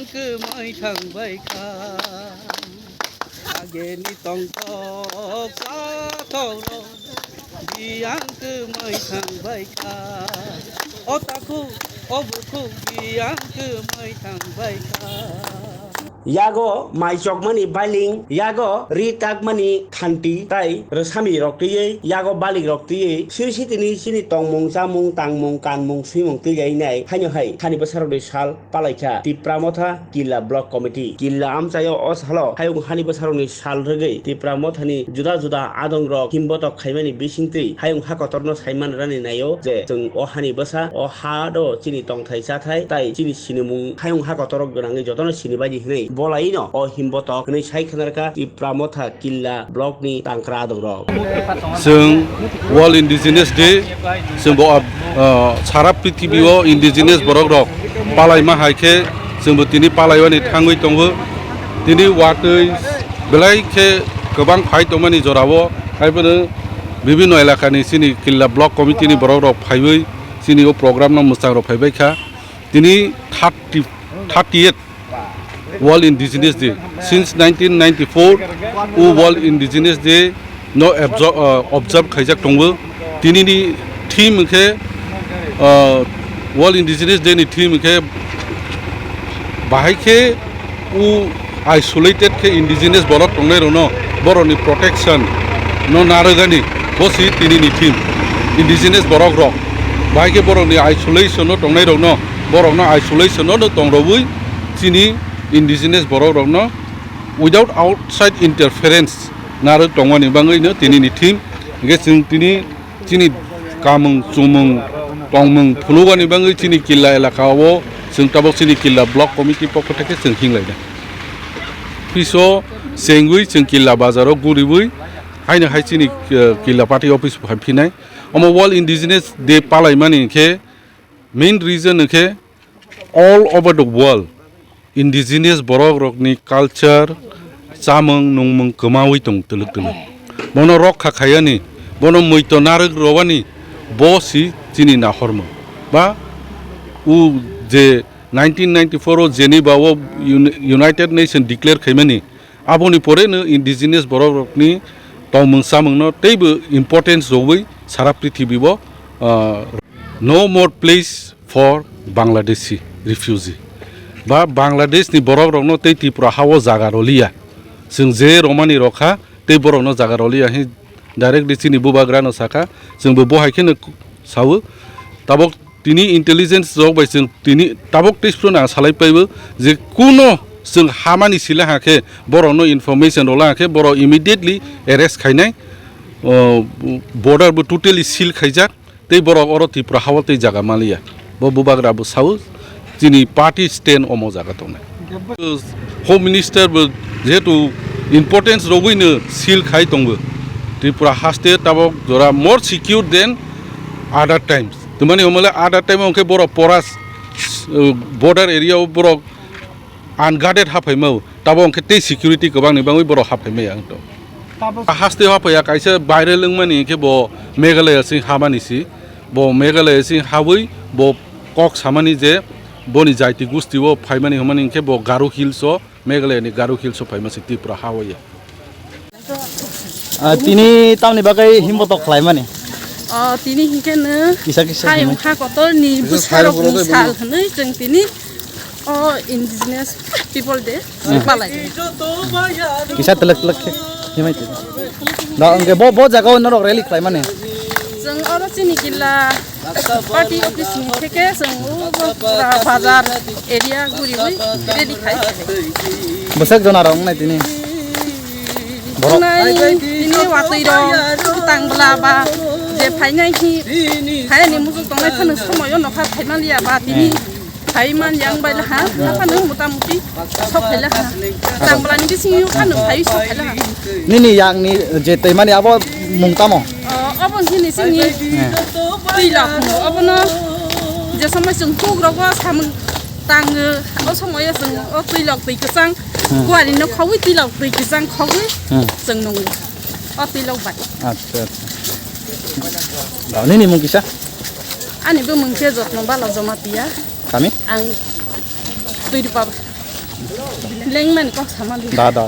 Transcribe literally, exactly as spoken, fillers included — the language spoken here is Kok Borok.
Kwmai thang bai kha. Ageni tongthok sathok rok biyang kwmai thang bai kha. O takhuk, o bukhuk biyang kwmai thang bai kha. Yago mai chokmani bailing, yago ri takmani khanti, tai rwsami rok twiwi, yago balik rok twiwi, siri sitini chini tongmung, chamung, tangmung, kanmung, swimung twilainai, haino hai hani bwsarokni sal palaikha Tipra Motha Killa Block Committee. Killa amchaio o salo hayung hani bwsarokni sal rwgwi Tipra Mothani juda juda adongrok himbotok khaimani bisingtwi hayung ha kotorno saiman rani naio je chwng o hani bwsa, o ha do chini tongthai chathai tai chini sinimung hayung ha kotorok gwnangwi jotono sinibaidi hwnwi bolaino o himbotok hwnwi sai khwnarkha Tipra Motha Killa Blockni tangkra adongrok. Chwng World Indigenous Day, chwngbo, ah, sara prithibi o indigenous borok rok palaima hai khe chwngbo tini palaiwani thangwi tongo. Tini watwi belai khe kwbang phai tongmani jorao, haiphano bibinno elakani chini Killa Block Committee ni borok rok phaiwi chini o program no mwchang rok phaibai kha. Tini thirty, thirty-eight World Indigenous Day. Since nineteen ninety-four, o World Indigenous Day no abso-, uh, observe khaijak tongo. Tini ni theme khe, uh, World Indigenous Day ni theme khe bahai khe o isolated khe indigenous borok tongnai rokno borokni protection no narwgani bosi tini ni theme. Indigenous borok rok bahai khe borokni isolation no tongnai rokno borokno isolation no tong rwui chini indigenous borok rokno without outside interference narwk tongmani bagwi no tini ni theme. Hingke chwng tini chini kamung chumung tongmung phunukani bagwi chini Killa elaka o chwng tabok chini Killa Block Committee pokho theke chwng hinglai da. Office o chengwi chwng Killa bazar o guriwi haino hai chini, eh, Killa Party Office bo hai phinai. Omo World Indigenous Day palaimani hingke main reason hingke all over the world indigenous borok rokni culture, chamung nungmung kwmawi tong twlwk twlwk. Bono rokha khayani, bono muito narwk rwani, bo si chini nahormung. Ba u je nineteen ninety-four o Geneva o Uni-, United Nation declare khaimani, aboni pore no indigenous borok rokni tongmung chamung no teibo importance rwui sara prithibi bo, ah, no more place for Bangladeshi refugee. Ba Bangladesh ni borok rokno tei Tripura ha o jaga roliya. Chwng je romani rokha tei borokno jaga roliya hi directly chini bubagrano sakha. Chwngbo bo hai kheno sawo. Tabok tini intelligence rok bai chwng tini tabok tei phano ang salai paibo je kuno chwng hamani sila hakhe borokno information rola hakhe borok immediately arrest khainai. O, border bo totally seal khaijak. Tei borok oro Tripura ha o tei jaga maliya. Bo bubagra bo sao, chini party stand omo jaga tongnai. Home Minister bo jehetu importance rogwino seal khai tongo. Tripura haste tabok jora more secure than other times. Twmani omole other time hwnkhe borok pora, uh, border area o borok unguarded haphaima o, tabo hwnkhe tei security kwbangni bagwi borok haphaimaya wngtong. Haste haphaiya kaisa viral wngmani hwnkhe bo Meghalaya sing hamani si, bo Meghalaya sing hawi bo kok samani je boni jaiti gusti o phaimani hwnmani hwnkhe bo Garo Hills o, Meghalaya ni Garo Hills o phaima si Tripura ha o ya. Ah, tini tamni bagwi himbotok khlaimani? O, tini hinkhe no kisa kisa hayung himwi. Ha kotorni bwsarokni sal hwnwi chwng tini o Indigenous People Day palai. Kisa telek telek khe himai tini. Da, hwnkhe bo, bo jaga o norok rally khlaimani? Chwng oro chini killa party office ni theke chwng o pura bazar area guriwi rally khai. Bwswk jona rok wngnai tini? Borok. Wngnai tini watwi rok tang bwla ba je phainai hi phainani muchung tongnai phano somoyo nokha phaimaliya ba tini phai man yang bai laha, haphano mota muti sok phai laha. Tang bwlani bisingo phano phai sok phai laha. Nini yakni je twimani abo mung tamo? O, obo hini sini. Eh. Twilok hwnwi obono je somoi chwng kuk rogo samung tango, o somoyo chwng o twilok twi kwchang, hmm, kuari no khogwi twilok twi kwchang khogwi, hmm, chwng nungo. O twilok bai. Acha, acha. Ba, nini mung kisa? Ani bumung khe Jotno Bala Jamatia. Kami? Ang Tuirupa. Lengmani kok sama di. Da, da, da.